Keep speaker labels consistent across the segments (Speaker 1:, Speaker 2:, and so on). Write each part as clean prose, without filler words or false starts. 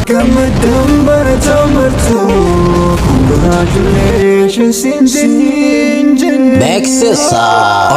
Speaker 1: Gammaddaan barataa martuu congratulations siin jenne.
Speaker 2: Beeksisa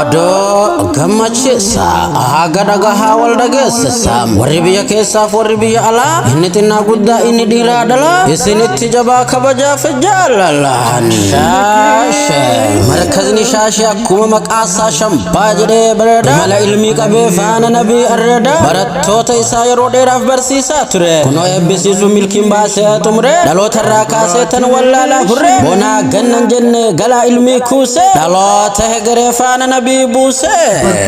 Speaker 2: odoo gammachiisa haga dhagahaa wal dhageessisa. Warri biyya keessaaf warri biyya alaa, inni xinnaa guddaa, inni dhiiraa dhalaa, isinitti jabaa kabajaaf jaalalaan Shaashee. Markazni Shaashee akkuma maqaasaa shambaa jedhee bareeda, mala ilmii qabee faana nabii arreeda. Barattoota isaa yeroo dheeraaf barsiisaa ture kunoo eebbisiisuu milkiin baasee xumure. Dhaloota irraa kaasee tan wallaalaa hurre, bonaa gannan jenne galaa ilmii kuuse, dhaloota hegeree faana nabii buuse.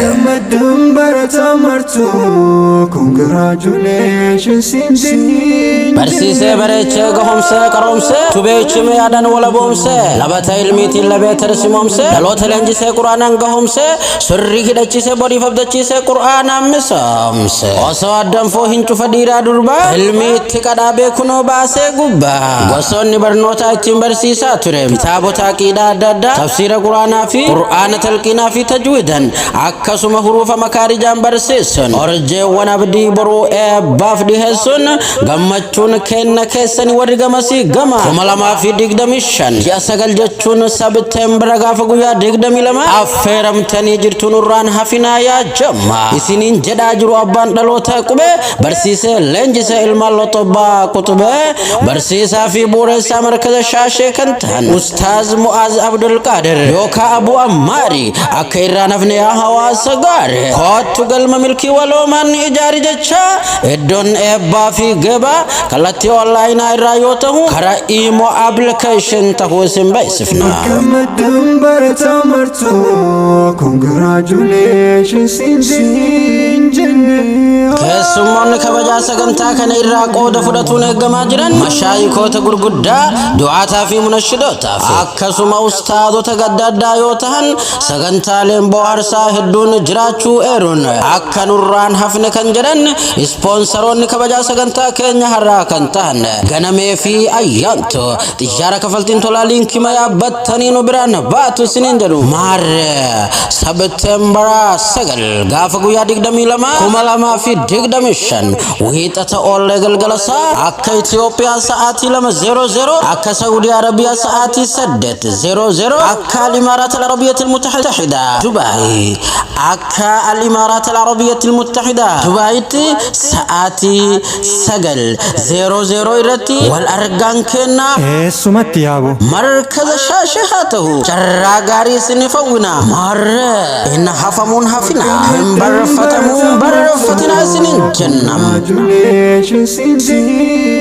Speaker 1: Gammaddaan barataa martuu congratulations siin jenne.
Speaker 2: Barsiisee, bareechee, gahomsee, qaroomsee, tubee chimee yaadan walaboomsee, labata ilmiitiin labee tarsimoomsee, dhaloota leenjisee, quraanaan gahomsee, sirrii hidhachiisee, boriif abdachiisee, quraanaan misoomse. Osoo addanfoo hin cufa dhiiraa durbaa ilmii itti qadhaabee kunoo baasee gubbaa. Gosoonni barnootaa ittiin barsiisaa ture kitaabota aqiidaa adda addaa, tafsiira quraanaa fi qur'aana talqiinaa fi tajwiidan, akkasuma hurufa makaarijaan barsiisuun, orjeewwan abdii boruu eebbaaf dhiheessuun gammachuun kenna keessanii warri gamasii gama 2025 ji'a 9 jechuun Sabteembara gaafa guyyaa 22 affeeramtanii jirtu. Nurraan hafinaa yaa jamma isiniin jedhaa jiru abbaan dhaloota qubee barsiisee leenjisee ilmaan loxobbaa qutubee, barsiisaa fi bu'uureessaa markaza Shaashee kan ta'an Ustaaz Mu'aaz Abdulqaadir yookaan Abu Ammaari. Akka irraan hafne yaa hawaasa gaare, koottu galma milkii waloomaan ijaari jecha. Iddoon eebbaa fi gabaa kallattii onlaayinaa irraa yoo ta'u, karaa Imo application ta'uu isin beeksifna.
Speaker 1: Gammaddaan barataa martuu congratulations siin jenne.
Speaker 2: Keessummoonni kabajaa sagantaa kana irraa qooda fudhatuun eeggamaa jiran mashaayikoota gurguddaa, du'aataa fi munashidootaa fi akkasuma ustaadota gadda addaa yoo ta'an, sagantaaleen bohaarsaa hedduun jiraachuu eeruun, akka nurraan hafne kan jedhan ispoonsaroonni kabajaa sagantaa keenya har'aa kan ta'an Ganamee fi Ayyaantu xiyyaara kafaltiin tolaa liinkima yaabbattanii nu biraan baatu isiniin jedhu. Maarree, Sabteembara 9 gaafa guyyaa 22 2025 wiixata oollee galgala isaa akka Itoophiyaa sa'aatii 2:00, akka Saudi Arabiyaa sa'aatii 8:00, akka Al-Imaaraat Al-Arabiyyat Al-Mutaxida Dubaay, akka Al-Imaaraat Al-Arabiyyat Al-Mutaxida Dubaayitti sa'aatii 9:00 irratti wal argaan kenna.
Speaker 1: Eessumatti yaabu?
Speaker 2: Markaza Shaashee haa ta'u. Carraa gaarii isiniif hawwina. Maarree, hin hafamuun hafina, hin barfatamuun barfatina isiniin jenna.
Speaker 1: Congratulations siin.